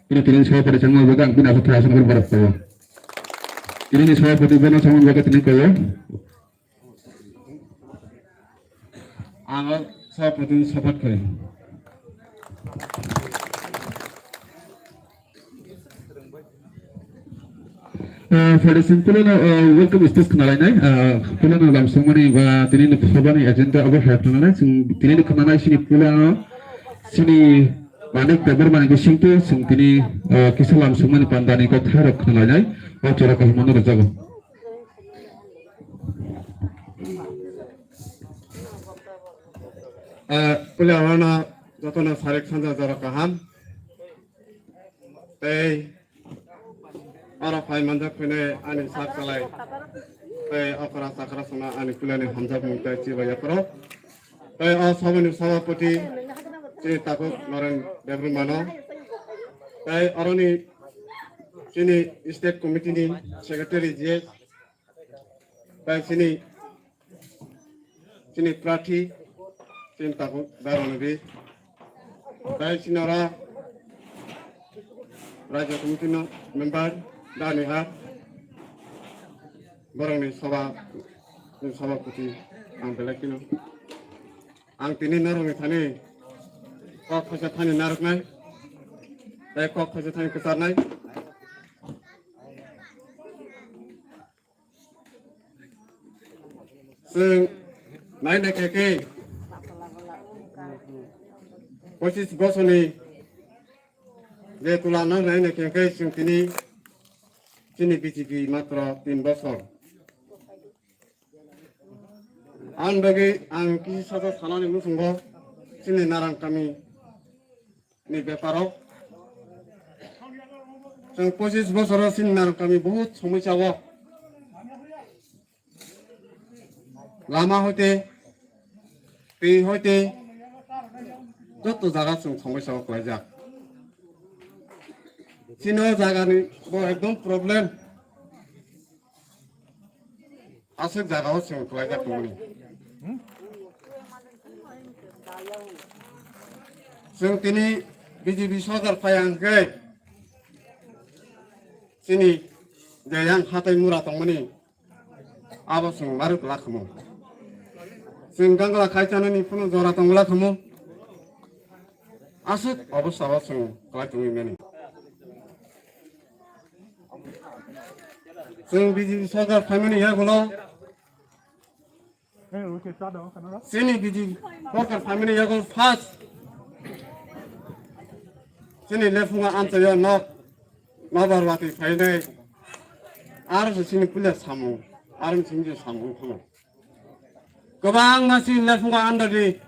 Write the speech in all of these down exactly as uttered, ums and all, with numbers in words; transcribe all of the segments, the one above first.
Tini, tini sabapati changma bagwi ang bini aswk thai aswk borok kaiyo. Tini ni sabapati bono changma bagwi tini kaiyo. Ang o sabapati ni sapat kaiyo. Ah, Federation Pulano, ah, welcome speech khna lainai. Ah, Pulano lamsongmani ba tini ni sabani agenda abo hai khna lainai. Chwng tini ni khna nai sini Pulano sini Manik Debbarmani bisingtwi chwng tini, ah, kisa lamsongmani pandani kok tharok khna lainai. O chora kahimano rwjago. Ah, Pulano jotono sarik sanja jora kaham. Tei oro phai manjak phai nai ani sak chalai tei okra chakra songna ani Pulani hamjakmung tei chibai yapharo. Tei o sabani sabapati chini takhuk Naren Debbarmano. Tei oroni chini state committee ni secretary G S. Tei chini, chini prarthi, chini takhuk Dharma Nabi. Tei chini oro Rajya Committee no member, Daniha, borokni sabha, sabhapati ang belai kheno. Ang tini norokni thani kok khaisa thani narwknai, tei kok khaisa thani kwcharnai. Chwng naina khe khe pochis bosorni je tula nang naina khe khe chwng tini chini B J P matro tin bosor. Ang bagwi ang kisi sasa sanani muchungo chini Narang kami ni beparo. Chwng pochis bosoro chini Narang kami bahut somosya o. Lama hoite, twi hoite, joto jaga chwng somosya o kwlaijak. Chini o jagani bo ekdom problem. Aswk jagao chwng kwlaijak tongmani. Chwng tini B J P sorkar phai hwnkhe chini je yang hatai mura tongmani abo chwng marwk la khamu. Chwng gangla khai chanani phunu jora tongla khamu. Aswk obostha o chwng kwlai tongwi mani. Chwng B J P sorkar phaimani yagulo, chini B J P sorkar phaimani yagulo first chini lephunga amchaio nok nobar watwi phainai, aro se chini puila samung, aro chini samung wngkha. Kwbangma chini lephunga andadi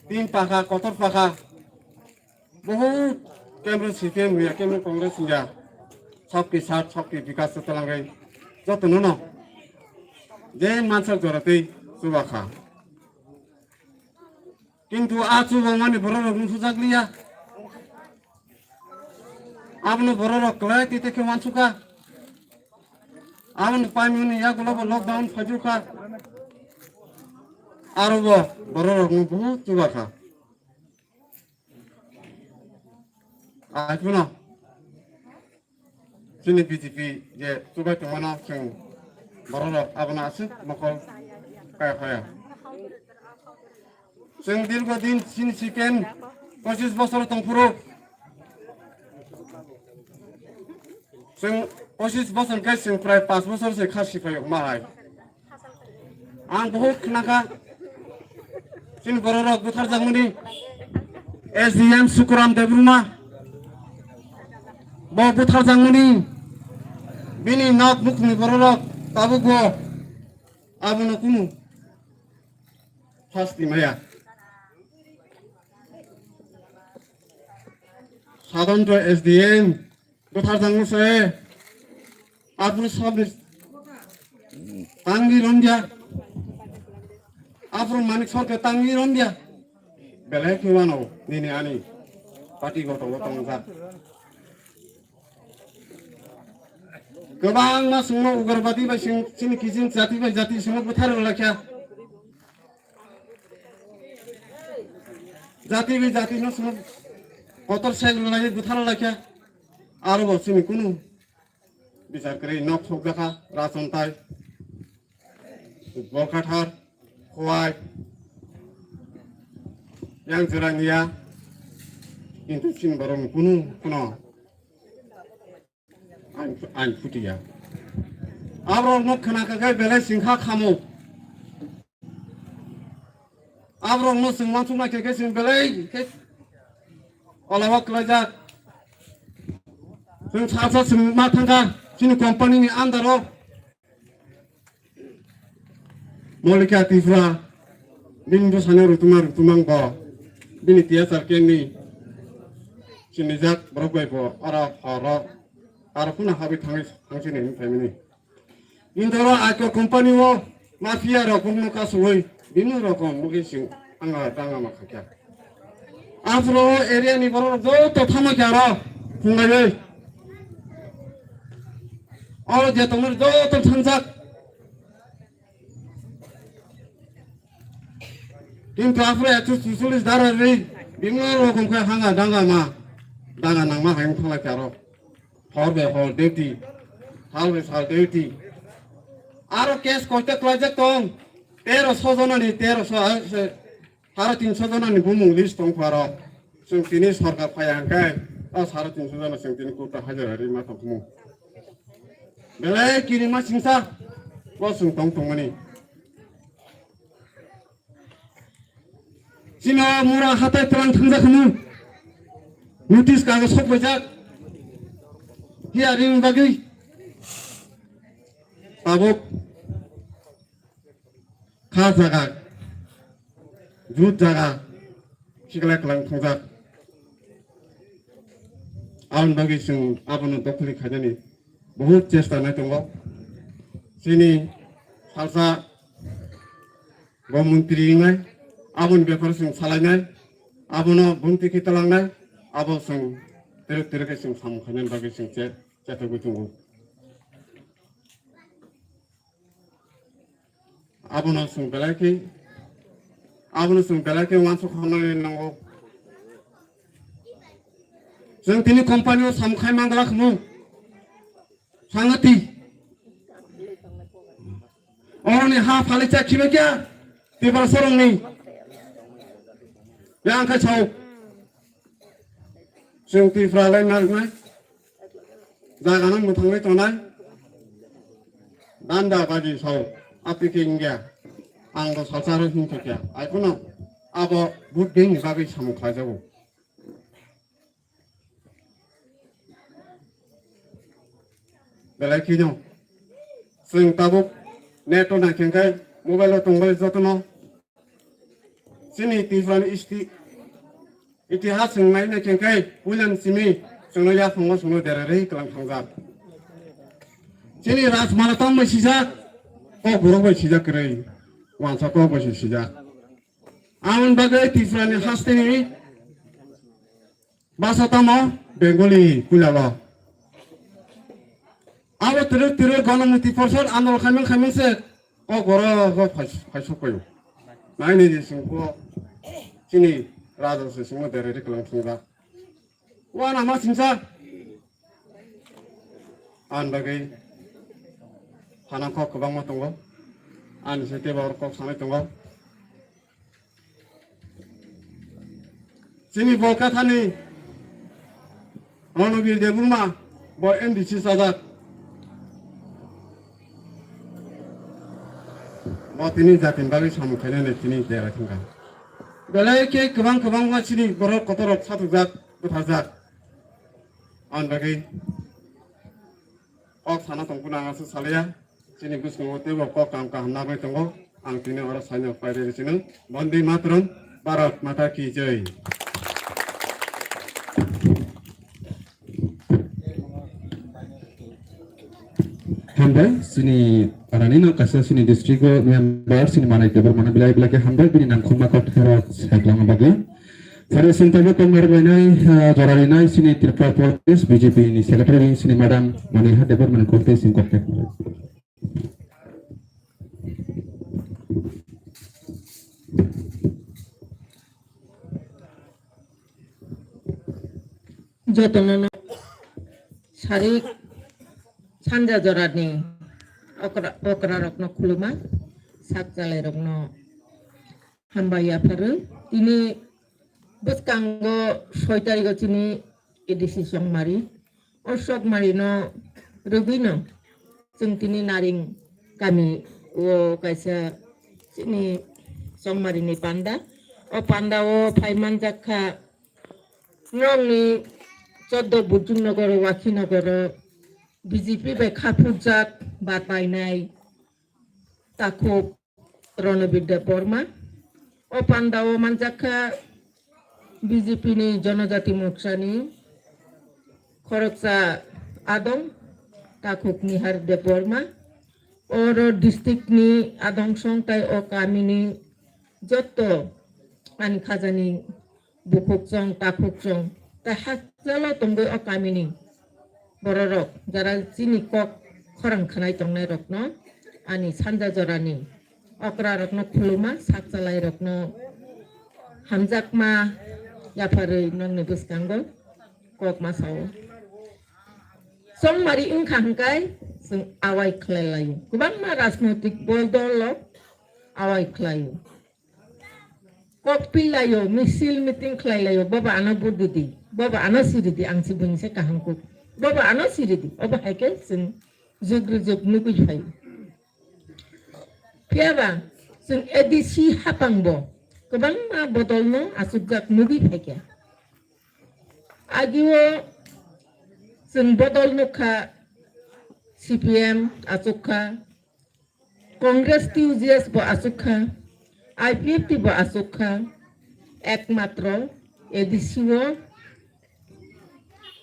tin pakha, kotor pakha, Bahut kemro C P M ya, kemro Congress ya, sabki sat, sabki bikas se talangwi joto nono je mansa joratwi chuba kha. Kintu a chuba mani borok rok nusujak liya. Abono borok rok kwlai twi twi khe wansukha. Abono paimani yagulo bo lockdown phaijuk kha. Aro bo borok rok no bahut chuba kha. Ai phano chini B J P je chubai tongmano chwng borok rok abono aswk mokol kaya kaya. Chwng dirgo din chini C P M pochis bosor tongphuru chwng pochis bosor khe chwng prai panch bosor se kha sipai ma hai. Ang bahut khnakha, chini bororok butharjakmani S D M Sukuram Debbarma. Bo butharjakmani bini nok bukni bororok tabukbo abono kunu sasti maya. Sadonto S D M Bwtharjakno se aphuru sabni tangwi romya. Aphuru Manik Sorkar tangwi romya. Belai khe wano nini ani party goto goto wngjak. Kwbangma chwngno ugrabadi bai chwng chini kiching jati bai jati chwngno bwthar rwlakha. Jati bai jati no chwng Kotor sek rwlai buthar lai kha. Aro bo chini kunu bichar kwrwi nok sok jakha, Rajon Tai, Bolkathar, Khowai, yang jora niya, kintu chini borok ni kunu, kunu ang, ang phuti ya. Aborok no khna kha khe belai singkha khamu. Aborok no chwng wansuk nai khe, khe chwng belai khe ola o kwlaijak. Chwng salsa chwng ma thangkha chini company ni under o. Molika Tripura, bini bwsano rutuma rutuma wngkha, bini T S R K ni sinijak borok bai bo aro horo, aro phano habwi thangwi thangsinai wngkha mani. Indoro Aiko company o mafia rok wngno kasugwi bini rokom mugwi sing anga tanga ma khakya. Afro area ni borok joto thama kya ro phunglaiwi. Oro je tongmani joto thangjak. Kintu afro ekso suicholish dara ri bimno rokom khe hanga danga ma danga nangma hai wngkha lai karo. Hor bai hor duty, sal bai sal duty. Aro case koita klaijak tong, tero so jona ni, tero so, ah, se, sare tinso jona ni bumung list tong pharo. Chwng tini sorkar phai hangkai, o sare tinso jona chwng tini kurta hajira ri ma tong khumu. Belai kirima singsa, bo chwng tong tongmani. Chini o mura hatai twlang thangjak hwnwi notice kago sok paijak. Hearing bagwi tabuk kha jaga, jut jaga, sikla kwlang thangjak. Aboni bagwi chwng abono dokhli khainani bahut chesta nai tongo. Chini salsa bo montri wngnai, aboni bepar chwng salainai, abono bunti khe talangnai, abo chwng terek terek khe chwng samung khainani bagwi chwng che-, chetogwi tongo. Abono chwng belai khe, abono chwng belai khe uansuk hamnai nango. Chwng tini company o samung khai manglak hwnwi. Sangati. Oroni ha phali cha khibai kya? Tiprasa rongni. Yang khai chao. Chwng Tripura lai narwknai. Jaga no mwthangwi tongnai. Danda baji sao. Ati khe wngya. Ang bo salsa rw hwn khe kya. Ai kuno abo vote bank ni bagwi samung khlaijago. Belai kheno chwng tabuk net o naikhe khai mobile o tongbai jotono. Chini Tripura ni isti-, itihas chwng nai naikhe khai puilan simi chwngno yaphango chwngno derarwi kwlang thangjak. Chini Rajmala tong bai sijak, kok borok bai sijak kwrwi, wansa kok bai se sijak. Aboni bagwi Tripura ni hasteni basa tamo Bengali puilalo. Abo twrwk twrwk Ganamukti Porshad andolon khaimang khaimang se kok borok o phai-, phaisok paio. Naini je singko chini raja se singmo dereri kwlang thungjak. Wana ma singsa. An bagwi hana kok kwbangma tongo. Ani se teibo oro kok sanai tongo. Chini Bolkathani Ronobir Debbarma bo M D C sajak. Bo tini jatini bagwi samung khainani tini dera thangkha. Belai khe kwbang kwbangma chini borok kotorrok satukjak, butharjak. Ani bagwi kok sana tongphano ang aswk salaiya. Chini bwskango teibo kok kaham kaham nagwi tongo. Ang tini oro saino pairwi sino. Vande Mataram, Bharat Mata Ki Jai. Hambai, chini arani no kaisa chini district o member chini manai tebor mano belai belai khe hambai bini nangkhukma kok thero saiklangma bagwi. Phare sini tabuk kok narwk lainai, ah, jora rinai chini Tripura Pradesh B J P ni secretary chini madam Maniha Debbarma ni kok tei chini kok tei. Jotono no sarik sanja jorani okra, okrarokno khuluma, sak chalairokno hambai yapharwi. Tini bwskango soi tarigo chini A D C Chongmari. O Chokmarino rwgwino chwng tini Naring kami o kaisa chini Chongmarini panda. O pandao phai manjak kha norokni choddo Bujungnogoro, Wakhinogoro B J P bai kha phurjak ba tainai takhuk Ronobir Debbarma. O pandao manjak kha B J P ni Jonojati Morcha ni khoroksa adong takhuk Nihar Debbarma. Oro district ni adong song tai o kami ni jotto ani khajani bukhuk chong, takhuk chong, tai hastelo tongwi o kamini bororok, jara chini kok khorang khanai tongnairokno ani sanja jorani okrarokno khuluma, sak chalairokno hamjakma yapharwi nokni bwskango kok ma sao. Chongmari wngkha hwnkhe chwng awai khlai laio, kwbangma rajnoitik bol dol rok awai khlaio. Kok pi laio, misil meeting khlai laio, bobo ano vote ridi, bobo ano si ridi, ang si buini se kaham kuk. Bobo ano si ridi, obo hai khe chwng jwk rwjwk nugwi phaio. Phiya ba chwng A D C hapang bo kwbangma bodol no achukjak nugwi phaikha. Agio chwng bodol nukha, C P M achukha, Congress T U J S bo achukha, I P F T bo achukha, ekmatro A D C o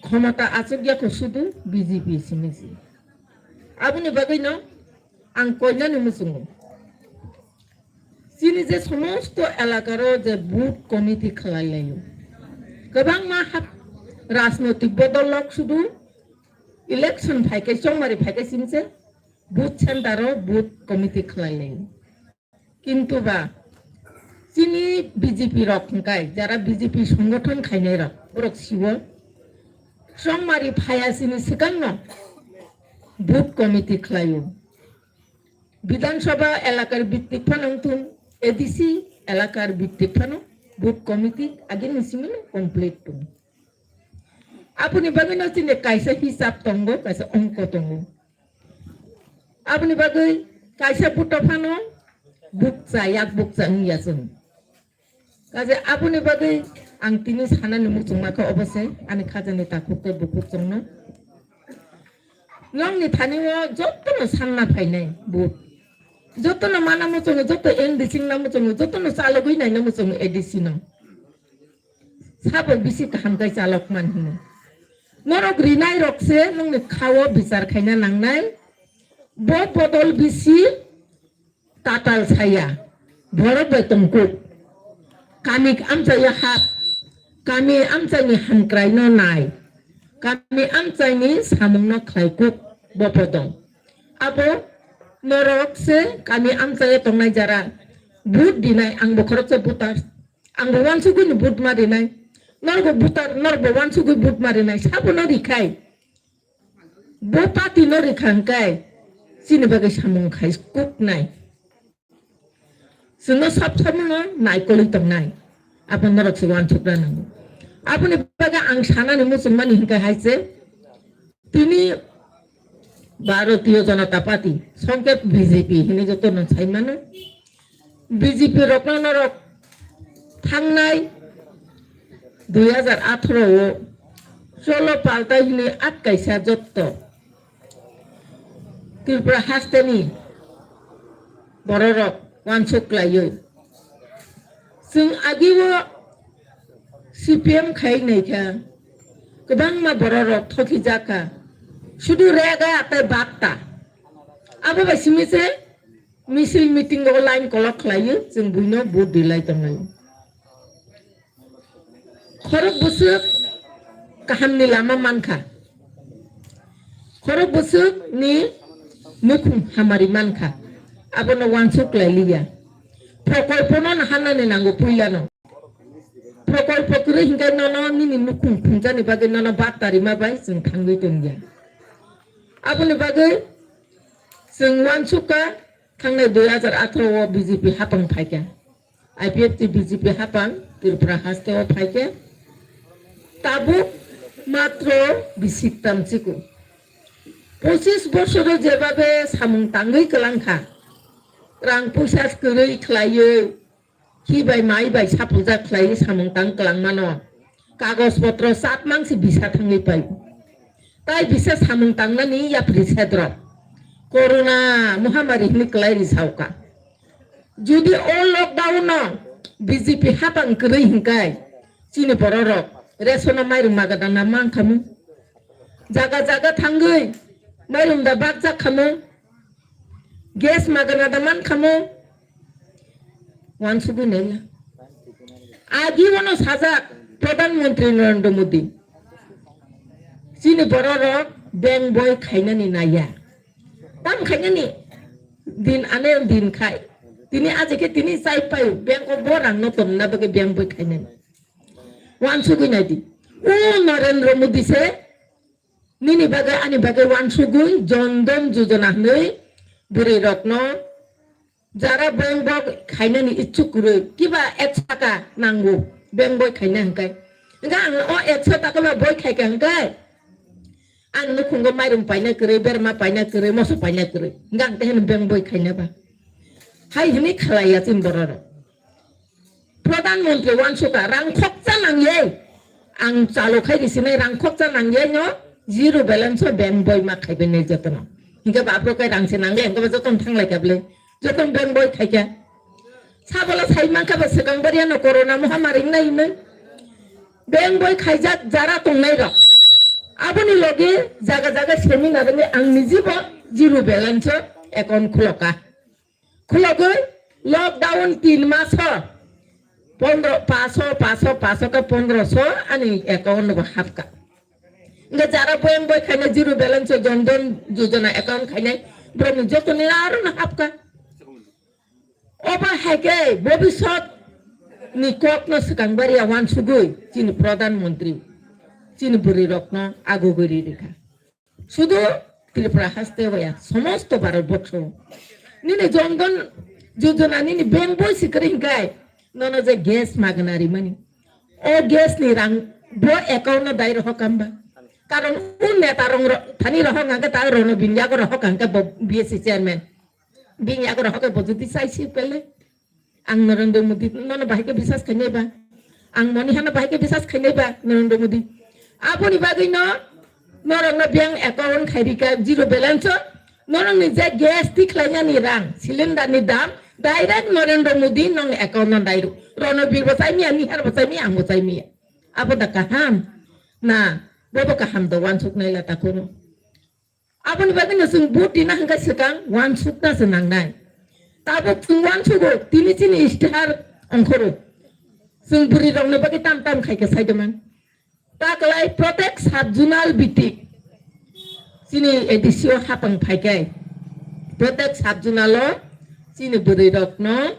khomota achukya kho sudu B J P simi si. Aboni bagwino ang koinani muchungo. Chini je somosto elakaro je booth committee khlai laio. Kwbangma hap-, rajnoitik bodol lok sudu election phaikhe, chongmari phaikhe simi se booth center o booth committee khlai laio. Kintu ba chini B J P rok hwnkhe jara B J P songothon khainai rok borok siwo chongmari phaya chini swkangno booth committee khlaio. Bidhan Sabha elakar bittik phano wngthun, A D C elakar bittik phano booth committee agini simino complete tongo. Aboni bagwino chini kaisa hisab tongo, kaisa ongko tongo. Aboni bagwi kaisa butha phano bukcha, yak bukcha wngya chwng. Kaje aboni bagwi ang tini sanani muchungma khe obo se ani khajani takhuk tei bukhuk chwngno. Nokni thani o jotono sanna phainai booth. Jotono mana muchungo, joto N D C wngna muchungo, jotono chalogwi naina muchungo A D C no. Sabo bisi kaham khe chalok man hino. Norok rinai rok se nokni khao bichar khaina nangnai. Bo bodol bisi tatal saya. Borok bai tongkuk. Kami amchaio hap. Kami amchaini hamkraino nai. Kami amchaini samungno khlaikuk bo bodol. Abo norok se kami amchaio tongnai jara. Vote dinai ang bo khoroksa voter. Ang bo wansugwi ni vote ma rinai. Norok bo voter, norok bo wansugwi vote ma rinai. Sabo no rikhai. Bo party no rikha hwnkhe chini bagwi samung khai kuk nai. Chwngno sab samungno naikolwi tongnai. Abo norok se wansukna nango. Aboni bagwi ang sanani muchungmani hwnkhe hai se tini Bharatiya Janata Party, songkhe B J P hinwi jotono sai mano. B J P rokno norok thangnai dui hajar atharo o cholo paltai hinwi atkaisa jotto Tripura hasteni bororok wansuk klaiwi. Chwng agio C P M khai naikha, kwbangma bororok thokhijakha, sudu rega tei bakta. Abo bai simi se misil meeting o line kolok khlaiwi chwng buino vote rilai tongnai. Khorok bwswk kahamni lama mankha. Khorok bwswkni nukhung hamari mankha. Abono wansuk lai liya. Prokolpono naharnani nango puilano. prokolpo kwrwi hinkhe nono nini nukhung phunukjani bagwi nono bap tarima bai chwng thangwi tongya. Aboni bagwi chwng uansukha, thangnai dui hajar atharo o B J P hapang phaikha. I P F T B J P hapang Tripura haste o phaikhe tabuk matro bisik tamchiko. Pochis bosoro jebabe samung tangwi kwlangkha, rang puisa kwrwi khlaiwi, khi bai mai bai sapuljak khlaiwi samung tang kwlangmano kagoj potro chatmang se bisa thangwi pai. Tai bisa samung tangnani yapri sedrok corona mohamari hwnwi kwlai ri saoka. Jodi o lockdown no B J P hapang kwrwi hinkai chini bororok resono mairum magadana mankhamu. Jaga jaga thangwi mairum da bakjak khamu. Gas magana da mankhamu. Wansugwi naila. Agi wano sajak Pradhan Mantri Narendra Modi. Chini bororok bank boi khainani naiya. Tam khainani din ane din khai. Tini aje khe tini chai pai bank o bo rang no tonna bagwi bank boi khainani. Wansugwi naidi. O Narendra Modi se nini bagwi ani bagwi wansugwi Jan Dhan Yojana hwnwi bwrwi rokno jara bank boi khainani ichuk kwrwi kiba ek saka nango bank boi khaina hwnkai. Hwnka ang o ekso taka ba boi khaika hwnkai. Ang nukhungo mairum paina kwrwi, berma paina kwrwi, moso paina kwrwi. Hwnka ang teheno bank boi khaina ba. Hai hwnwi khalaiya chini bororok. Pradhan Mantri wansukha rang khoksa nangye. Ang chalo khai risinai rang khoksa nangye no zero balance o bank boi ma khaibai nai jotono. Hingke ba abro kai rang se nangle, hingke ba jotono thanglai kable. Jotono bank boi khaikha. Sabola sai mankha ba swkang bariya no corona mohamari nai hinwi. Bank boi khaijak jara tongnai rok. Aboni loge jaga jaga seminar ni ang nijibo zero balance o account khuloka. Khulogwi lockdown tin maso pondro, paso, paso, paso ka pondroso ani account no hapka. Nga jara boyang boy khaina zero balance o Jan Dhan Yojana account khainai borok ni joto ni aro no hapka. Oba haike bobisot ni kok no swkang bariya wansugwi chini Pradhan Mantri chini bwrwi rok no agugwi ri rikha. Sudu Tripura haste hoya, somosto Bharat borsho. Nini Jan Dhan Yojana nini bank boi sikri hingkai, nono je gas magna rimani. O gas ni rang bo account no dai rohok kamba. Karon un neta rong ro-, thani rohok hingke ta rono bin yago rohok hingke bo B S C chairman. Bin yago rohok bo jodi sai si pele. Ang Narendra Modi nono bahai khe bisas khainai ba? Ang moni hano bahai khe bisas khainai ba Narendra Modi? Aboni bagwi no norok no bank account khai rika zero balance o. Norok ni je gas ti khlainani rang, cylinder ni dam, direct Narendra Modi nong account no dairu. Ronobir bo chai miya, Nihar bo chai miya, ang bo chai miya. Abo da kaham? Na, bobo kaham do wansuk nai la takhoro. Aboni bagwi no chwng vote rina hwnkha swkang wansukna se nangnai. Tabuk chwng wansugo tini chini istihar ongkhoro. Chwng bwrwi rokni bagwi tam tam khaikhe saidoman. Taklai protek sub zonal bitik chini A D C o hapang phaikai. Protek sub zonal o chini bwrwi rokno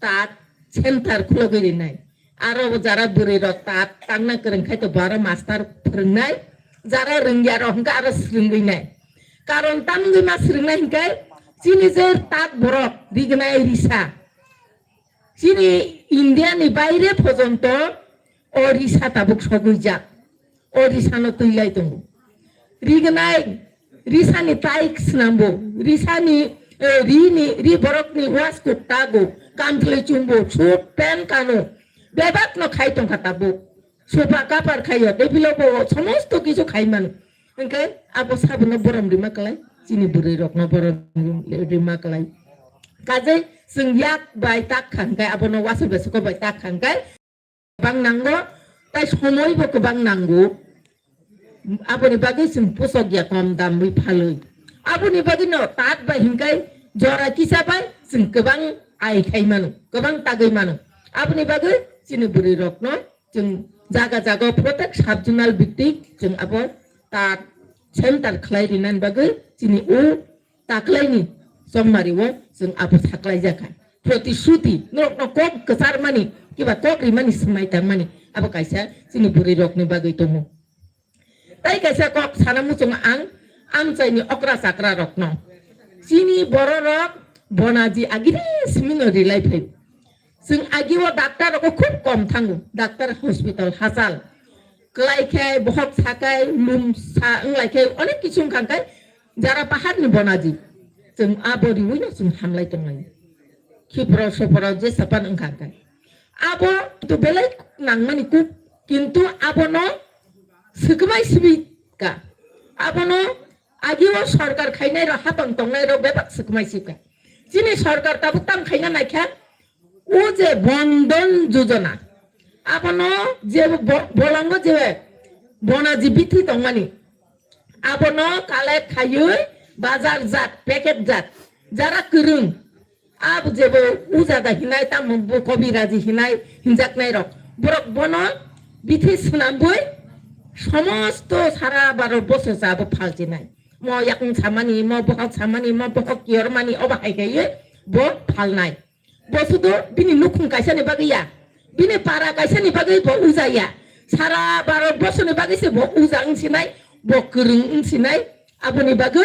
tak center khulogwi rinai. Aro jara bwrwi rok ta tangna kwrwng khai to bo aro master phwrwngnai, jara rwngya rok hwnkha aro swrwngwi nai. Karon tamungwi ma swrwngnai hwnkhe chini je tak borok rignai risa. Chini India ni baire pojonto o risa tabuk sogwijak. O risano twilai tongo. Rignai, risani taik swnambo, risani, eh, rini, ri borokni waskuk tago, kamtwlwi chumbo, suit, pant kano, bebak no khai tongkha tabuk. Sopa kapar khaiyo, tei bilo bo somosto kisu khai mano. Hwnkhe abo sabono borom rima klai, chini bwrwi rokno borom rima klai. Kajai chwng yak bai tak kha hwnkhe abono wasuk bai suko bai tak kha hwnkhe kwbang nango, tai somoibo kwbang nango. Aboni bagwi chwng pusok ya kom damwi phalwi. Aboni bagwino tat bai hinkai jora kisa bai chwng kwbang ai khai mano, kwbang tagwi mano. Aboni bagwi chini bwrwi rokno chwng jaga jaga protek sub zonal bittik chwng abo tat center khlai rinani bagwi chini o taklaini chongmari o chwng abo saklai jakha. protisruti, norokno kok kwcharmani, kiba kok rimani swmai tangmani, abo kaisa chini bwrwi rokni bagwi tongo. Tai kaisa kok sana muchungo ang, amchaini okra chakra rokno. Chini bororok bonaji agini simino rilai phai. Chwng agi o doctor rok khub kom thango. Doctor hospital hachal. Kwlai khe bohok sakai lum sa wnglai khe onek kisu wngkha khe jara paharni bonaji. Chwng abo riwi no chwng hamlai tonglai. Khipro soporo jesa pan wngkha khe. Abo to belai nangmani kuk, kintu abono swkmai sibi ka. Abono agi o sorkar khainai rok hapang tongnai rok bebak swkmai sibka. Chini sorkar tabuk tam khaina naikha, o je Bondon Jojona, abono je bo-, bolongo je bonaji bithi tongmani, abono collect khaiwi bazar jat, packet jat, jara kwrwng, Abo jebo uja da hinai, tamo bo kobiraji hinai hinjaknai rok. Borok bono bithi swnambwi somosto sara baro boso jabo phalchinai. Mo yakung samani, mo bohok samani, mo bohok kiyormani, obo hai kaiwi bo phalnai. Bo sudo bini nukhung kaisani bagwi ya, bini para kaisani bagwi bo uja ya. Sara baro bosoni bagwi se bo uja wngsinai, bo kwrwng wngsinai. Aboni bagwi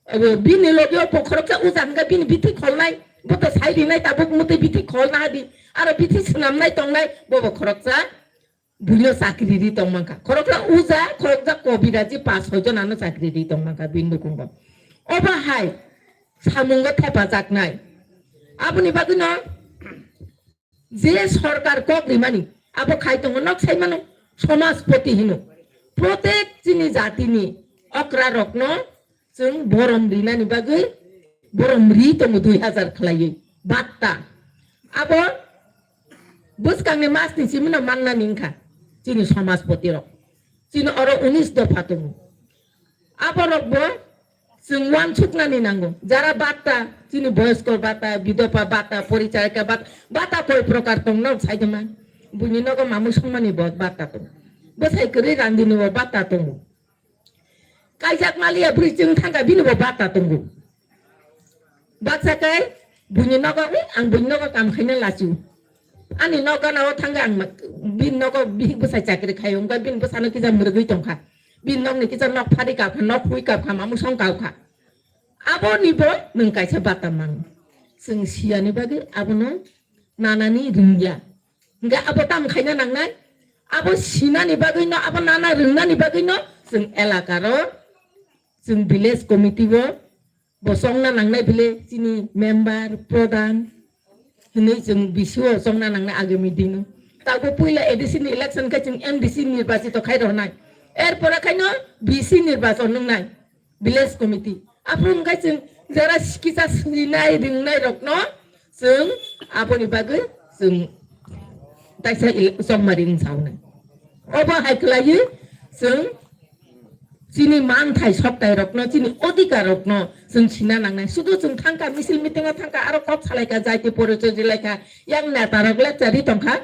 Abo bini logi o bo khoroksa uja hwnkha bini bithi kholnai, bo to sai rinai tabuk mwtwi bithi kholna hadi. Aro bithi swnamnai tongnai, bo bo khoroksa buino chakri ri tong mankha. Khoroksa uja, khoroksa kobiraji pas soi jona no chakri ri tong mankha bini nukhungo. Obo hai samungo thepajaknai. Aboni bagwino je sorkar kok rimani, abo khai tongo, nok sai mano, somajpoti hino. Protek chini jatini okra rokno chwng borom rinani bagwi borom ri tongo dui hazar khlaiwi. Batta. Abo bwskangni masni simino mannani wngkha chini somajpoti rok. Chini oro unis dopha tongo. Aborok bo chwng uansuknani nango. Jara batta, chini boyosko batta, bidopa batta, porichayika batta, batta koi prokar tongno saidima. Buini nogo mamui songmani bo batta tongo. Bwsai kwrwi randini bo batta tongo. Kaijak maliya bwrwi chwng thangkha bini bo batta tongo. Baksa kai buini nogo, "Ui, ang buini nogo kam khaina lachu. Ani nok gana o thangkha ang ma-, bini nogo bihik bwsai chakri khaio," wngkha bini bwsano kisa mwrwgwi tongkha. Bini nokni kisa nok phari kapkha, nok hui kapkha, mamung song kapkha. Aboni bo nwng kaisa bata mang. Chwng siyani bagwi abono nanani rwngya. Hingke abo tamo khaina nangnai? Abo sinani bagwino, abo nana rwngnani bagwino chwng elakaro, chwng village committee o bo chongna nangnai bile chini member, prodhan hinwi chwng B C o chongna nangnai agami dino. Tabuk puila A D C ni election khe chwng M D C nirbachito khai rwnai. Er pore khaino B C nirbachon wngnai village committee. Aphuru wngkha chwng jara kisa swinai ringnai rokno chwng aboni bagwi chwng taisa ele-, chongmari wngsaunai. Obo hai kwlaiwi chwng chini manthai soktai rokno, chini odhikar rokno chwng sina nangnai. Sudu chwng thangkha, misil meeting o thangkha, aro kok salaikha, jaiti porichoi rilaikha, yang neta rok lecture ri tongkha.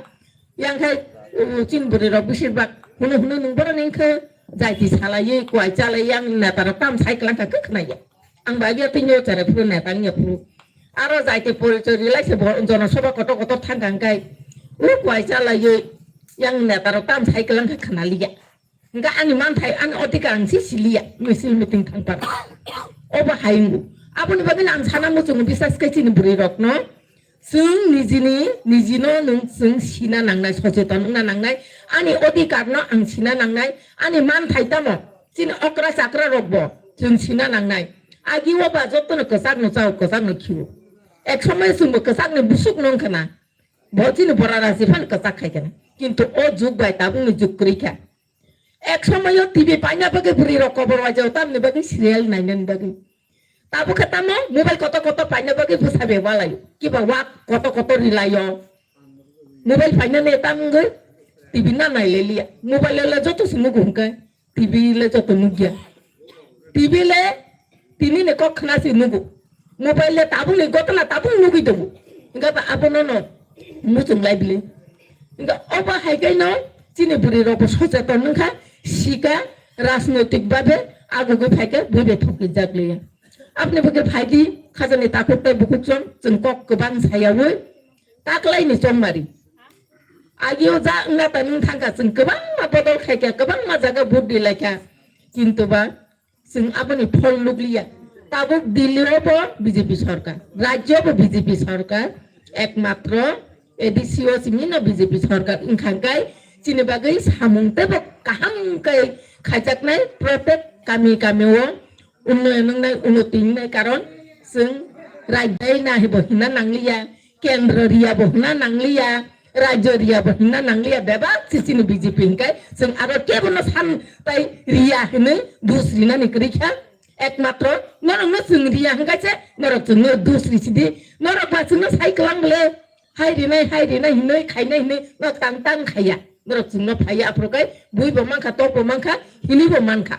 Yang khai, uh, chini bwrwi rok besir bak hunu hunu nwng borok ni wngkhe jaiti salaiwi, kuai chalai yang neta rok tam sai kwlangkha khe khwnaya. Ang ba ya tini o chara phuru neta wngya phuru. Aro jaiti porichoi rilai se bo jonosabha kotor kotor thangkha hwnkhe, u kuai chalaiwi yang neta rok tam sai kwlangkha khwnaliya. Hingke ani manthai, ani odhikar ang se siliya, misil meeting thangpar. Obo hai wngo. Aboni bagwino ang sana muchungo bisas khe chini bwrwi rokno. Chwng nijini, nijino nwng chwng sina nangnai, socheton wngna nangnai. Ani odhikar no ang sina nangnai. Ani manthai tamo, chini okra chakra rokbo chwng sina nangnai. Agi o ba jotono kwchak no chao, kwchak no khio. Ek somoy chwngbo kwchak ni busuk no wngkha na. Bo chini bora rasi phan kwchak khai khe na. Kintu o jug bai tabuk ni jug kwrwi kha. Ek somoyo T V paina bagwi bwrwi rok kobor waijao, tamni bagwi serial nainani bagwi. Tabuk khe tamo mobile kotor kotor paina bagwi bwsa be walaio. Kiba wak kotor kotor rilaio. Mobile paina ne tam wngwi T V na naileliya. Mobile le joto se nugo hwnkhe T V le joto nukya. T V le tini ni kok khna se nugo. Mobile le tabuk ni gotla tabuk nugwi tongo. Hingke ba abono no muchung lai bile. Hingke obo hai khe no chini bwrwi rok bo socheton wngkha, sika rajnoitik babe agugwi phai khe bui bai thokjak liya. Aboni bagwi phai di, khajani takhuk tei bukhuk chwng, chwng kok kwbang sayaui taklaini chongmari. Agio ja wngna ta nwng thangkha, chwng kwbangma bodol khaikha, kwbangma jaga vote rilaikha, kintu ba chwng aboni phol nukliya. Tabuk Delhi o bo B J P sarkar, rajyo bo B J P sarkar, ekmatro A D C o simi no B J P sarkar wngkha, hwnkhe chini bagwi samung teibo kaham khe khaijaknai, protek kami kami o unnoyon wngnai, unnoti wngnai, karon chwng rajyo naibo hwnna nangliya, kendro riyabo hwnna nangliya, rajyo riyabo hwnna nangliya, bebak se chini B J P hwnkhe chwng aro kebono san tai riya hwnwi dus rinani kwrwi kha. Ekmatro norokno chwng riya hwnkhe se norok chwngno dus risidi, norok ba chwngno sai kwlang bole hai rinai, hai rinai hwnwi, khainai hwnwi no tang tang khaiya, norok chwngno phaiya, aphuru khe buibo mankha, tokbo mankha, hinibo mankha.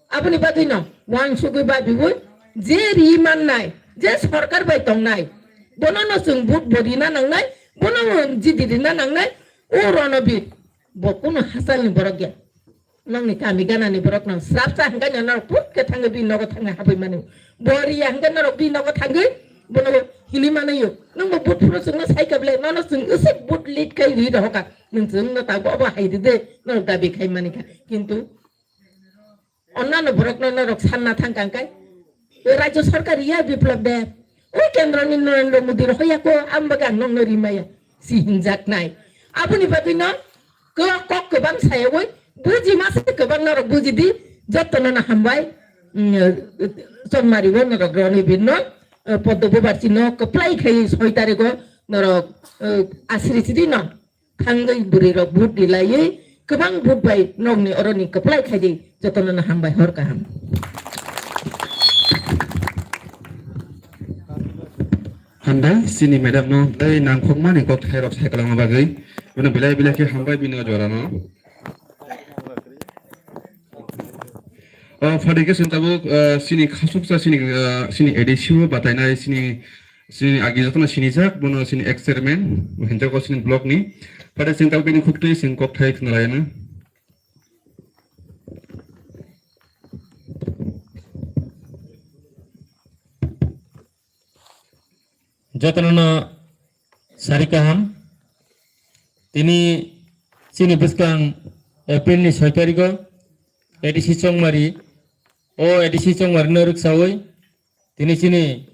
Aboni bagwino wansugwi babiwi je ri mannai, je sorkar bai tongnai, bono no chwng vote bo rina nangnai, bono no jidi rina nangnai, o Ronobir bo kunu hachalni borok ya. Nokni kami ganani borok no srapsa hwnkhe no norok put khe thangwi bini nogo thangwi habwi mani. Bo riya hwnkhe norok bini nogo thangwi bono hini manayo. Nwng bo vote phuru chwngno sai kha bwle, nono chwng usuk vote lead khai ri rohokha. Nwng chwngno tabuk obo hai ride, norok dabi khai mani kha. Kintu Onnano borokno norok sanna thangkha hwnkhe, rajyo sarkar ya Biplab Deb, o kendroni Narendra Modi rohoya ko, ang bagwi ang nokno rimaya, si hinjaknai. Aboni bagwino kok, kok kwbang sayawi, buji masa kwbang norok bujidi, jotono no hambai, mm, Chongmari o norok Ronibirno, eh, Poddo Bubarchino kwplai khai soi tarigo norok, eh, asri sidi no. Thangwi bwrwi rok vote rilaiwi kwbang vote bai nokni oroni kwplai khaidi, jotono no hambai, hor kaham. Hambai chini madam no tei nangkukmani kok thairok sai kwlangma bagwi. Bini belai belai khe hambai bini o jorano. O phaidi khe chwng tabuk, ah, chini khasuksa chini, ah, chini A D C o batainai chini Chini agi jotono sinijak, bono chini ex chairman, hinjago chini block ni. Phaidi chwng tabuk bini khuktwi chwng kokthai khna laina. Jotono no sari kaham. Tini chini bwskang April ni soi tarigo A D C Chongmari, o A D C Chongmari no rwksawi Tini chini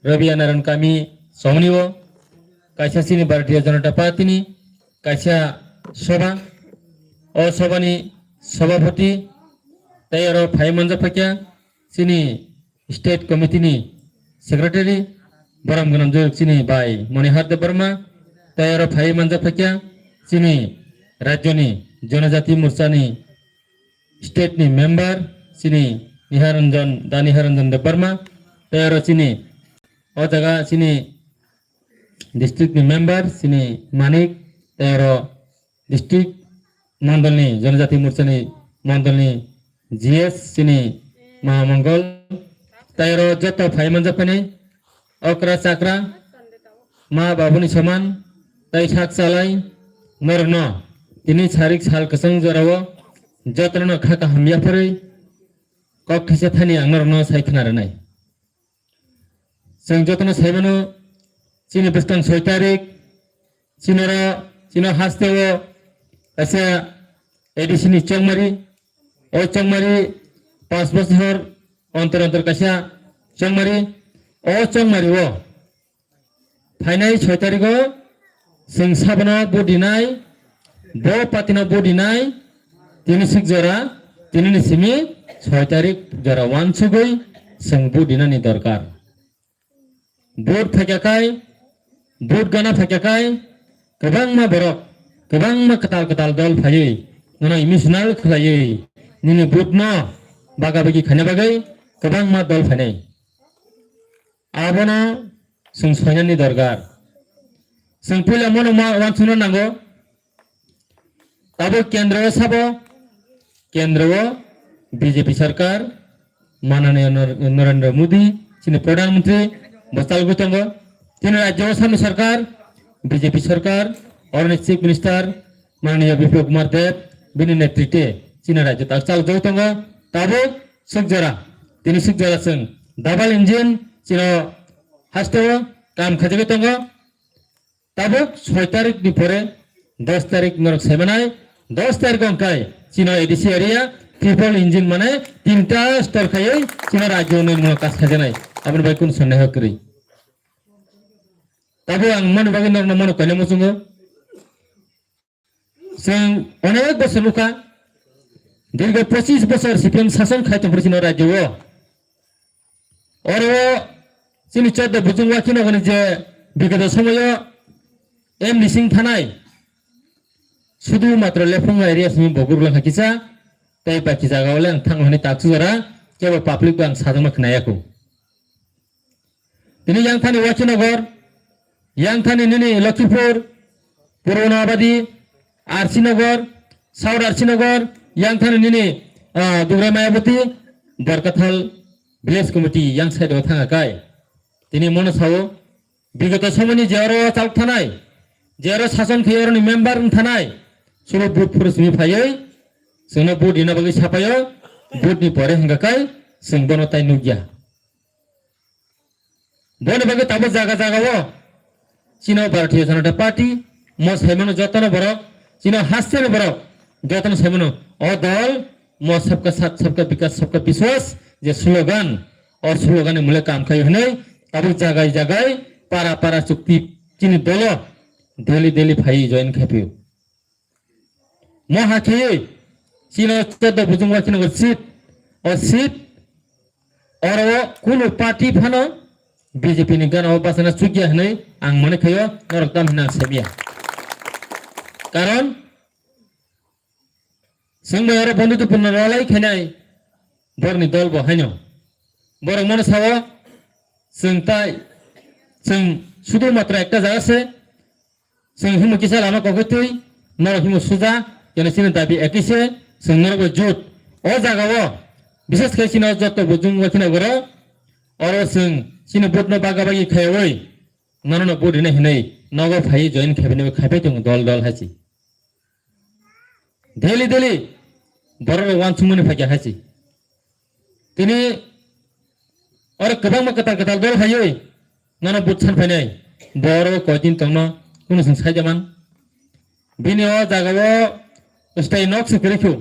Rabiya Naran kami somni o kaisa chini Bharatiya Janata Party ni kaisa soba, o soba ni sobapoti tei aro phai manjak phaikha chini state committee ni secretary borom gwnang jwk chini bai Monihar Debbarma tei aro phai manjak phaikha chini rajyo ni Janajati Morcha ni state ni member chini Niharanjan, Da Niharanjan Debbarma, tei aro chini o jaga chini district ni member chini Manik, tei aro district mondol ni Janajati Morcha ni mondol ni G S chini Mahamongol, tei aro joto phai manjak phani okra chakra, ma babuni soman, tei sak chalai norokno tini sarik sal kwchwng jorao jotono kha kaham yapharwi kok khaisa thani ang norokno sai khna rwnai. Chwng jotono sai mano, chini bwskang soi tarik, Chinoro, chino haste o kaisa A D C ni chongmari, o chongmari panch bochor ontor ontor kaisa chongmari, o chongmari o phainai soi tarigo chwng sabono vote rinai, bo party no vote rinai, tini sik jora, tini ni simi soi tarik jora wansugwi chwng vote rinani dorkar. Vote phaikha khai, vote gana phaikha khai, kwbangma borok, kwbangma kwtal kwtal dol phaiwi, nono emotional khlaiwi, nini vote no baga bagi khaina bagwi kwbangma dol phainai. Abono chwng soinani dorkar. Chwng puila mono ma wansukna nango, Tabuk kendro o sabo, kendro o B J P sarkar, Mananiya Nar-, Narendra Modi, chini Pradhan Mantri, bo chalgwi tongo. Chini rajyo o sami sarkar, B J P sarkar, oroni Chief Minister, Mananiya Biplab Kumar Deb, bini netritwe chini rajyo tak chalgwi tongo. Tabuk suk jora, tini suk jora chwng double engine, chino hasteo kam khaijagwi tongo. Tabuk soi tarik ni pore dos tarik norok saimanai, dos tarik ongkai chino A D C area triple engine mane tinta store khaiwi chino rajyo ni mungno kas khajanai. Aboni bai kun sondeho kwrwi. Tabuk ang mani bagwi norokno mano kainwi muchungo. Chwng onek bosor nukha, dirgo pochis bosor C P M sason khai tongphuru chino rajyo o. Oro chini choddo bujung wakinogoni je bigoto somoyo M D C wng thanai, sudu matro lephung area simi bogur lang hakisa, tei baki jaga ole ang thang hwnwi tak sujara, kebo public bo ang sajama khnayaku. Tini yang thani Wakinogor, yang thani nini Lakhipur, Purbanabadi, R C Nagar, South R C Nagar, yang thani nini, ah, Dugrai Mayabati, Barkathal Village Committee yang side o thanga kai. Tini mono sao, bigoto somoni je oro chal thanai, je oro sason khe oro ni member wng thanai, sulo vote phuru simi phaiwi, chwngno vote rina bagwi sapaio, vote ni pore hwnga kai, chwng bono tai nukya. Boni bagwi tabuk jaga jaga o chino Bharatiya Janata Party mo saimano jotono borok, chino hasteni borok jotono saimano o dol mo sabka sath, sabka bikas, sabka biswas je slogan, o slogan ni mule kam khai hwnwi tabuk jagai jagai para para chukti chini dolo daily daily phai join khai phio. Mo hakhe chino choddo bujung Wakinogor seat, o seat oro o kunu party phano B J P ni gana o bachana chukya hwnwi ang mani khaio, norok tam hwnwi ang saimya. Karon chwng bai oro bondutupurno rwlai khainai borni dol bo haino. Borok mano sao chwng tai chwng sudu matra ekta jaga se Chwng himo kisa lama kokoi twi, norok himo suja, kene chini dabi ekise, chwng norok bai jut. O jaga o, bises khe chini o jotto bo jung wakhina goro, oro chwng chini vote no baga bagi khaiwi, nono no vote rina hinwi, nogo phai join khaibini khaipai tongo dol dol hachi. Daily daily, borok rok wansukmani phaikha hachi. Tini oro kwbangma kwtal kwtal dol haiwi nono vote san phainai. Bo oro koi din tongno kunu chwng sai jaman. Bini o jaga o stay nok se kwrwi khu.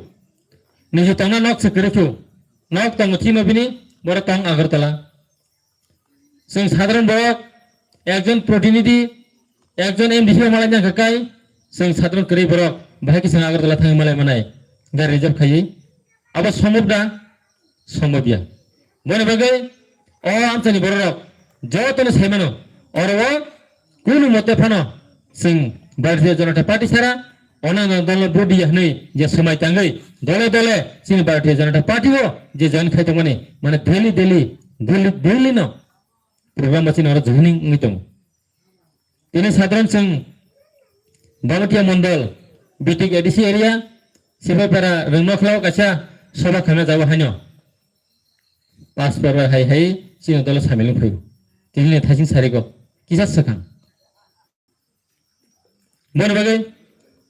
Niji tongna nok se kwrwi khu. Nok tongo thima bini, boro tong Agartala. Chwng sadharon borok, ekjon protinidhi, ekjon M D C o malai nangkha kai, chwng sadharon kwrwi borok, bahai khe chwng Agartala thangwi malai manai, gari reserve khaiwi. Abo sombhob da? Sombhob ya. Boni bagwi o amchaini bororok jotono sai mano, oro o kunu mote phano chwng Bharatiya Janata Party sara, onang nang dolo vote ya hwnwi je swmai tangwi dole dole chini Bharatiya Janata Party o je join khai tongmani, mane daily daily, daily, daily no program bo chini oro joining wngwi tongo. Tini sadharon chwng Bamatia Mondol, Bitik A D C area, Sipaipara Rwngnokhla o kaisa soba khaina jago haino. Pastor bai hai hai chini dolo samil wng phaio. Tini ni thaising sarigo kisa swkang. Boni bagwi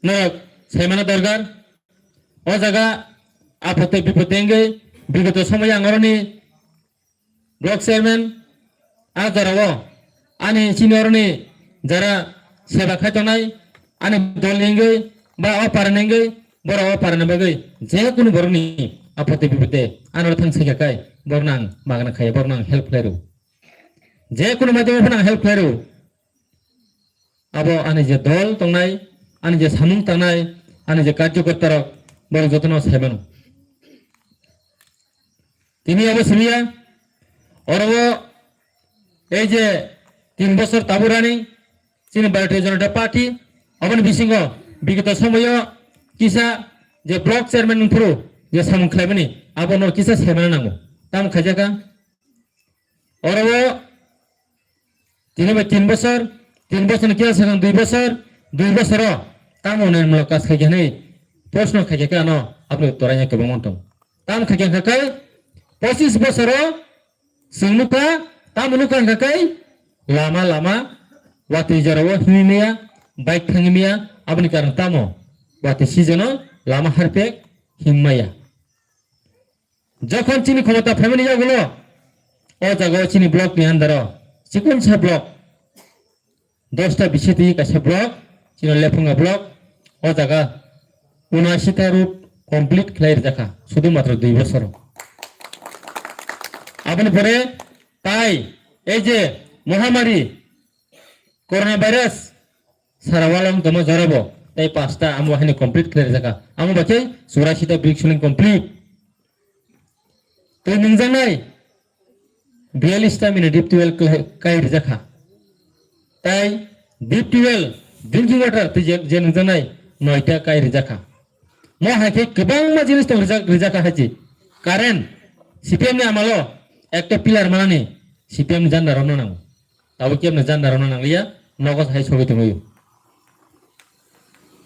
norok saimano dorkar. O jaga apote bipote wngwi bigoto somoyo ang oroni block chairman, a jora o ani chini oroni jara seba khai tongnai, ani dol ni wngwi ba o para ni wngwi, borok o para ni bagwi je kunu borok ni apote bipote ano thang sai kha kai, borok no ang magna khai, borok no ang help khlai rw. Je kunu madhyome phano ang help khlai rw. Abo ani je dol tongnai, ani je samung tangnai, ani je karjokorta rok, borok jotono sai mano. Tini abo simiya, oro o ei je tin bosor taburani chini Bharatiya Janata Party, aboni bisingo bigoto somoyo kisa je block chairman wngphuru je samung khlaimani, abo no kisa saimano nango. Tamo khaijaka? Oro o tini bai tin bosor, tin bosor ni kisa swkang dui bosor, dui bosor o tamo nirmolo kaj khaikha hinwi proshno khaikha khe ano aboni uttoro ya kwbangma tong. Tamo khaikha khe kai pochis bosor o chwng nukha, tamo nukha hwnkha kai lama lama watwi jora o himwi maya, bike thangwi maya, aboni karon tamo watwi season o lama harpek him maya. Jokhon chini khomota phaimani yagulo, O jaga o chini block ni under o chikonsa block, dosta bisi twi kaisa block, chini Lephunga block, o jaga unasita road complete khlai rijak kha, sudu matro dui bosor. Aboni pore tai ei je mohamari corona virus sara walong tongma jorabo tai pasta amo haino complete khlai rijak kha. Amo bakhai churasita brick soling complete. Tei nungjaknai biyalista mini deep twelve kai rijak kha. Tai deep twelve drinking water tei je, je nungjaknai noita kai rijak kha. Mo hai khe kwbangma jinis tong rijak, rijak kha hai chi. Current, C P M ni amalo ekta pillar manani C P M ni janda romna nango. Tabuk kebna janda romna nangliya, nogo hai sogwi tongwi.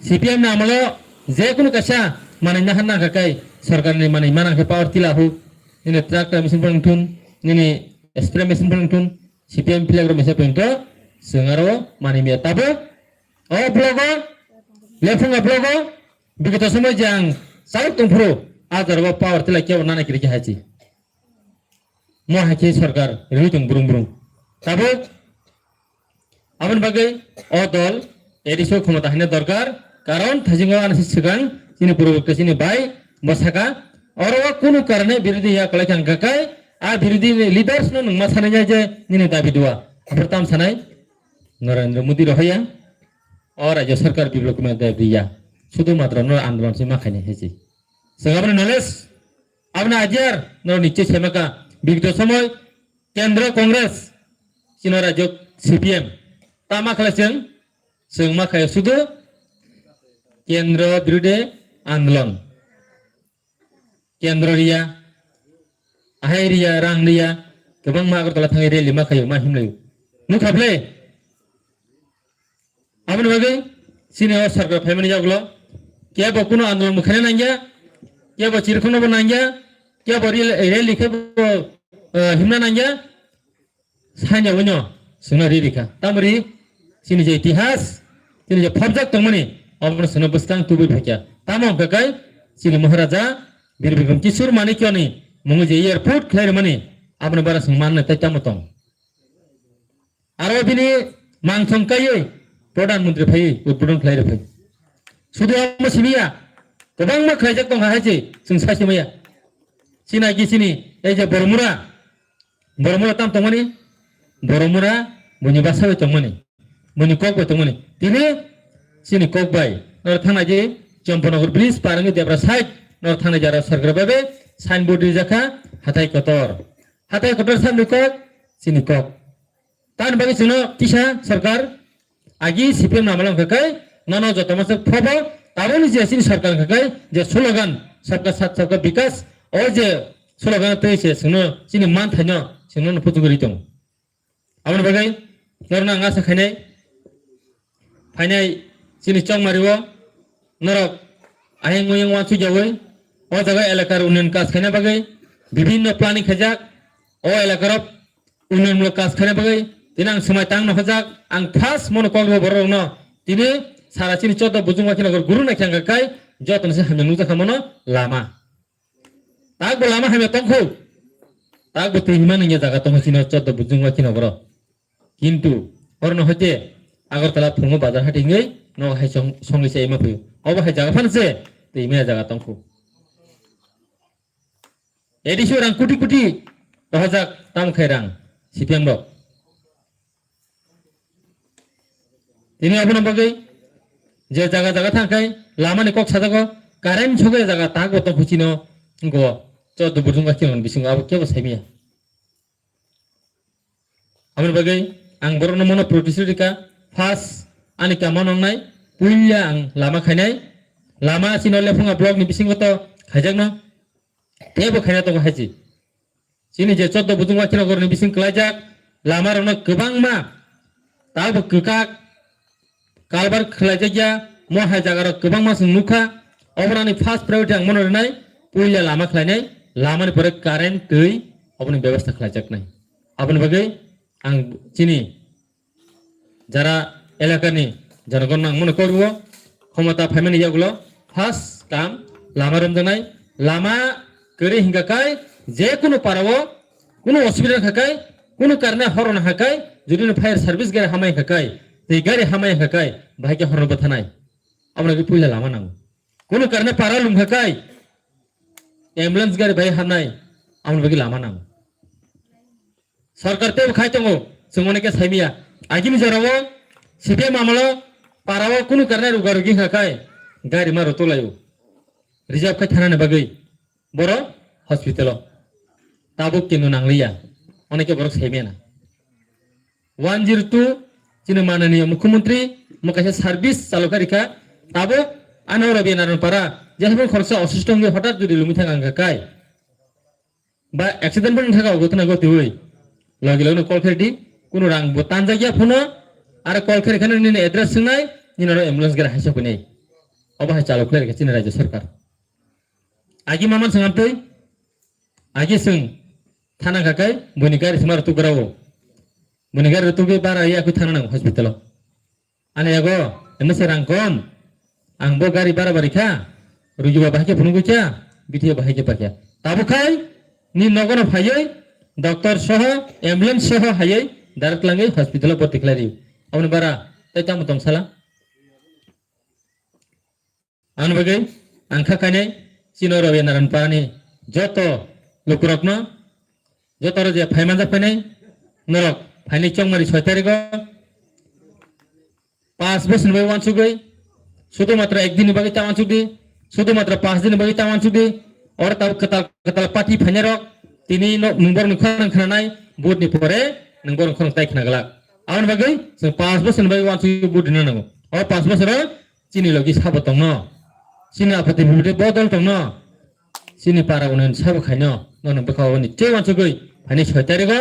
C P M ni amalo je kunu kaisa manwi nahan nangkha kai, sorkar ni manwi manang khe power tila hu, nini tractor machine phano thun, nini spray machine phano thun, C P M pillar rok mesa pento, chwng aro manwi miya tabuk. O blogo, Lephunga blogo, bigito somoi je ang chalok tongphuru, a jora o power tila kebo nana kiri khe hai chi. Mo hai khe sorkar rwi tong brung brung. Tabuk aboni bagwi o dol A D C o khomota haina dorkar, karon thajingo ani se swkang chini purubukta chini bai bo saka, oro o kunu karone birodhi ya kwlai thang kha kai, a birodhi ni leaders no nungma sanai ya je nini dabi dua. Aphar tam sanai Narendra Modi rohaya, o rajya sarkar Biplab Kumar Deb ya. Sudu matro no andolon se ma khainai hai se. Sengabani knowledge Aboni ajiar norok niche semaka bigito somoi kendro Congress chino rajyo C P M tama khala chwng chwng ma khayo sudu kendro birode andolon kendro riya ahai riya rang riya kwbangma Agartala thangwi rally ma khayo ma himlayo nukha ble. Aboni bagwi chini o sarkar phaimani yagulo kebo kuno andolon bo khaina nangya, kebo chirkhwno bo nangya, kebo ril-, rally khe bo, eh, himna nangya, sanya wino sungna ri rikha. Tamori chini je itihas, chini je phobjak tongmani, abono sungna bwskang tubui phakya. Tamo hwnkha kai chini Maharaja Bir Bikram Kishore Manikyani mungo je airport khlai rwmani, abono bara sung manna tai tamo tong. Aro bini mangthong kaiwi Pradhan Mantri phaiwi udbodhon khlai rwphai. Sudu omo simiya, kwbangma khlaijak tongkha hai se, chwng sai simaya. Chini agi chini, ei je Boromura, Boromura tam tongmani, Boromura buini bwsa bai tongmani, buini kok bai tongmani. Tini chini kok bai, noro thangnaidi Champanagar bridge par wngwi debra side, noro thangnaidi aro sarkar bai bai signboard rijakha, hathai kotor. Hathai kotor samni kok, chini kok. Tamoni bagwi chwngno kisa sarkar agi C P M ni amalo wngkha khe nono joto masa phobo tabukni je chini sarkar wngkha khe je slogan sabka saath sabka bikas o je slogan twi se chwngno chini manthaino chwngno no puchugwi ri tongo. Aboni bagwi norokno ang asa khainai phainai chini chongmario norok ayang oyang wansukjawi o jaga elakar unnayan kaj khaina bagwi bibhinno planning khaijak o elakarok Unnayan mula kaj khaina bagwi tini ang swmai tang no hojak, ang first mono kok rw borok rokno tini sara chini choddo bujung wakhi nogor guru nai khe ang kai joto ni se hamya nukjakha mono lama. Tak bo lama hamya tongkhu. Tak bo twi hima nungya jaga tongkhu chini choddo bujung wakhi nogoro. Kintu oro no hoite Agartala phungo bazar hati hingwi no hai song songwi se ima phaio. Obo hai jaga phano se twi hima jaga tongkhu. A D C o rang kuti kuti rohorjak, tamo khai rang C P M rok. Tini abono bagwi je jaga jaga thang khai lama ni kok sajago, current sogwi jaga tak bo tong khuchino go choddo bujung ga kiron bisingo abo kebo saimiya. Aboni bagwi ang borokno mono protest rikha, first ani kamo nongnai, puila ang lama khainai, lama chini Lephunga block ni bisingo to khaijakno, teibo khaina tongo hai se. Chini je choddo bujung wakhi nogor ni bising kwlaijak, lama rokno kwbangma, tabo kwkak, Kalbar khlaijakya, mo hai jagarok kwbangma chwng nukha. Oboroni first priority ang mono rwnai, puila lama khlainai, lamani pore current, twi, oboni bebostha khlaijaknai. Aboni bagwi ang chini jara elakani jonogonna ang mono kok rwo, khomota phaimani yagulo first kam lama romjaknai, lama kwrwi hingka kai je kunu parao Kunu osubida kha kai, kunu karne horo na kha kai, jodi no fire service gari hamai kha kai, tei gari hamai kha kai, bahai khe horo bwthanai. Aboni bagwi puila lama nango. Kunu karne para lum kha kai, ambulance gari bahai hamnai, aboni bagwi lama nango. Sarkar tei khai tongo, chwng onek khe saimiya. Agini jorao C P M amalo parao kunu karne ruga rugi kha kai, gari ma rotolaio. Reserve khai thanani bagwi. Boro hospital o. Tabuk kenu nangliya. Oneke borok saimena. One zero two chini mananiya mukhyamantri mo kaisa service chalokha rikha. Tabuk ano Rabi Naran para jehabo khoroksa osisto wngwi hotat jodi lumi thang ang kai. Ba accident bo thang ang gotna gotiwi. Logi logi call khe di. Kunu rang bo tanjak ya phuno. Are call khe rikha nini address swngnai. Nini aro ambulance gari haisa phinai. Obo hai chalokha rikha chini rajya sarkar. Agi maman swnam twi. Agi swng. Thana kha kai, buini gari se maro tugra o. Buini gari tubi bara ya kui thana nang hospital o. Ani yago, emo se rang kom. Ang bo gari bara bari kha. Rugi ba bahai khe phunugwi kha. Bithi ba bahai khe pakya. Tabu khai, ni nogono phaiwi, doctor soho, ambulance soho haiwi, direct langwi hospital o bhorti khlai ri. Aboni bara, tai tamo tong sala. Ang bagwi ang kha kainai chini oro Naran parani joto lukurokno, joto oro je phai manjak phainai norok phainai chongmari soi tarigo pas bosor ni bagwi wansugwi, sudu matra ek din ni bagwi ta wansugdi, sudu matra pas din ni bagwi ta wansugdi, oro tabuk kwtal kwtal party phainai rok tini no nwng borok ni khorang khnanai, vote ni pore nwng borok ni khorang tai khna glak. Aboni bagwi chwng pas bosor ni bagwi wansugwi vote rina nango. O pas bosor o chini logi sabo tongno, chini apati bibide bodol tongno, chini para unen sabo khaino, nono bwkha oboni tei wansugwi phaini soi tarigo,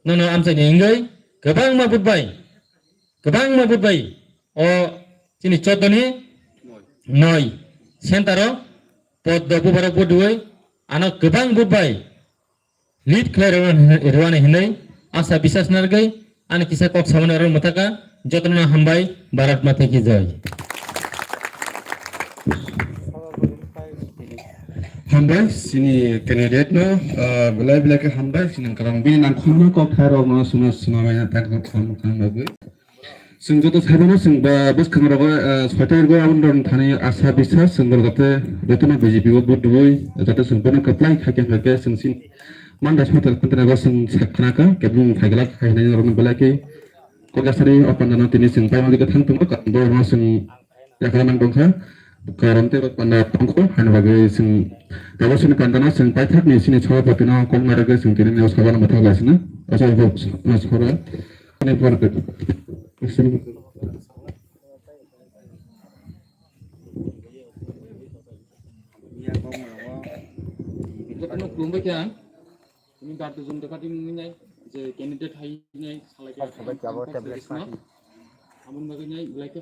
nono amchaini wngwi kwbangma budbai, kwbangma budbai, o chini choddo ni noi center o poddo bubaro budwi ano kwbang budbai. Lead khlai rwani hinwi asa bisas narwgwi ani kisa kok samani oro mwthaka jotono hambai, Bharat Mata ki jai. Hambai chini candidate no, ah, belai belai khe hambai chini kwrwng bini nangkukma kok tharok no suna suna mai na tak kok samung kang bagwi. Chwng joto saimano chwng ba bwskang rogo, ah, soitargo aboni rok thani asa bisas chwng rok jate jotono B J P o vote rwui jate chwng bono kwplai khaikhe khaikhe chwng sin manda soitar kuntina go chwng sak khna kha kebeng phaigala khainai rok belai khe kokasari o pandano tini chwng paimali khe thang tongo bo no chwng yakha nang tongkha karon tei panda tongkho hani bagwi chwng tabasini pandano chwng paithakni chini sabapatino kok narwgwi chwng tini o sabano mwthang laisina o sabapatino sora. Jotono khulumbai khe ang. Tini Bharatiya Janata Party ni nai je candidate hai nai salai khe. Aboni bagwi nai belai khe